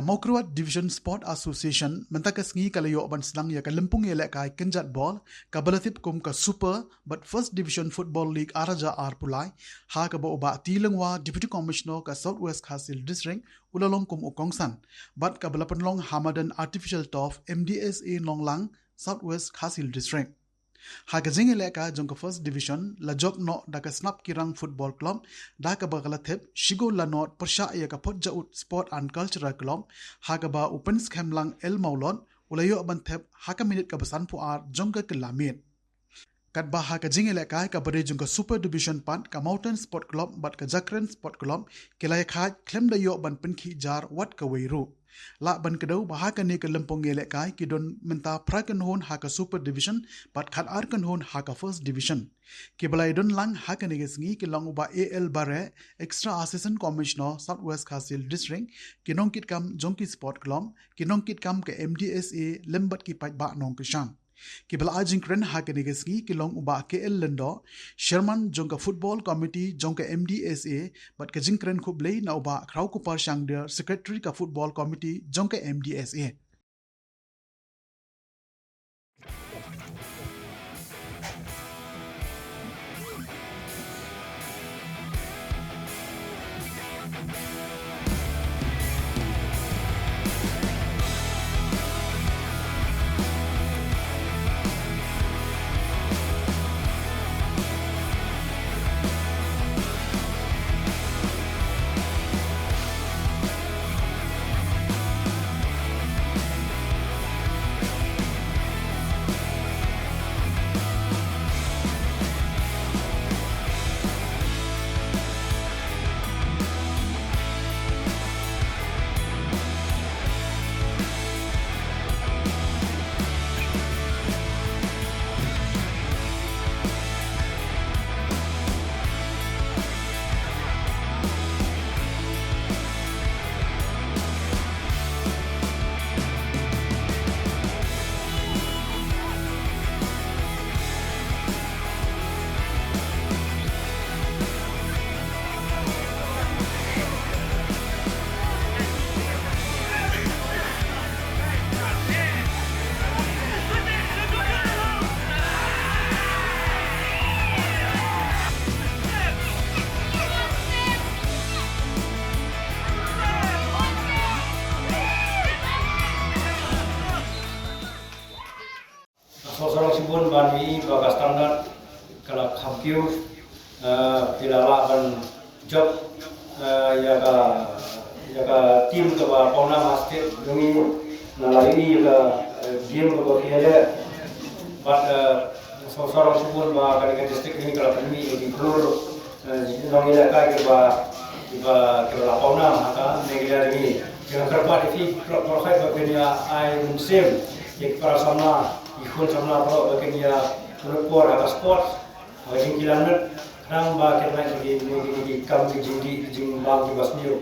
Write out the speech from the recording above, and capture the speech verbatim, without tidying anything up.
Mawkyrwat Division Sport Association mynta ka sngi ka la ïoh ban sdang ïa ka lympung ïalehkai kynjat bol kaba la tip kum ka Super bad First Division Football League ar hajar arphew lai, ha kaba u Bah T. Lyngwa, Deputy Commissioner ka South West Khasi Hills District, u la long kum u kongsan, bad kaba la pynlong ha madan Artificial Turf M D S A Nonglang, South West Khasi Hills District. Ha ka jingïalehkai jong ka First Division la jop noh da ka Snapkirang Football Club da kaba ka la thep shi gol la nod pyrshah ïa ka Photjaud Sport and Cultural Club, ha kaba u Pynskhem Lang L. Mawlot u la ïoh ban thep ha ka minit kaba sanphew ar jong ka kylla miet. Katba ha ka jingïalehkai kaba dei jong ka Super Division pat, ka Mountain Sport Club bad ka Jakren Sport Club ki la ïakhaid khlem da ïoh ban pynkhih jar wat kawei ruh. Lah ban kdew ba ha kane ka lympung ïalehkai ki don mynta phra kynhun ha ka Super Division bad khatar kynhun ha ka First Division. Kiba la ïadon lang ha kane ka sngi ki long u Bah A. L. Bareh, Extra Assistant Commissioner, South West Khasi Hills District, ki nongkitkam jong ki Sport Club, ki nongkitkam ka M D S A lem bad ki paidbah nongkyrshan. Kiba la ai jingkren ha kane ka sngi ki long u Bah K. L. Lyngdoh, Chairman jong ka Football Committee jong ka M D S A, bad ka jingkren khublei na u Bah Khrawkupar Shangder, Secretary ka Football Committee jong ka M D S A. Sngewsarong shibun ba ngi ba ka standard ka la kham kiew, eh, phi la lah ban jop, eh, ïa ka, ïa ka team kaba pawnam ha state jong ngi, na la ïohi ïa ka, eh, game kaba phi ïaleh. Bad, eh, sngewsarong shibun ba kane ka district ngi ka la pynmih ïa ki klur, eh, nongïalehkai kiba, kiba, kiba la pawnam ha ka Meghalaya jong ngi. Nga kyrpad ïa phi baroh baroh ba phin ïa ai mynsiem ïa ki para samla, ki khun samla baroh ba kin ïa pynlut por ha ka sports, ha ka jingkilan met, khnang ba kin lait ki, ki, ki, ki kam ki jingdih ki jingbam kiba sniew.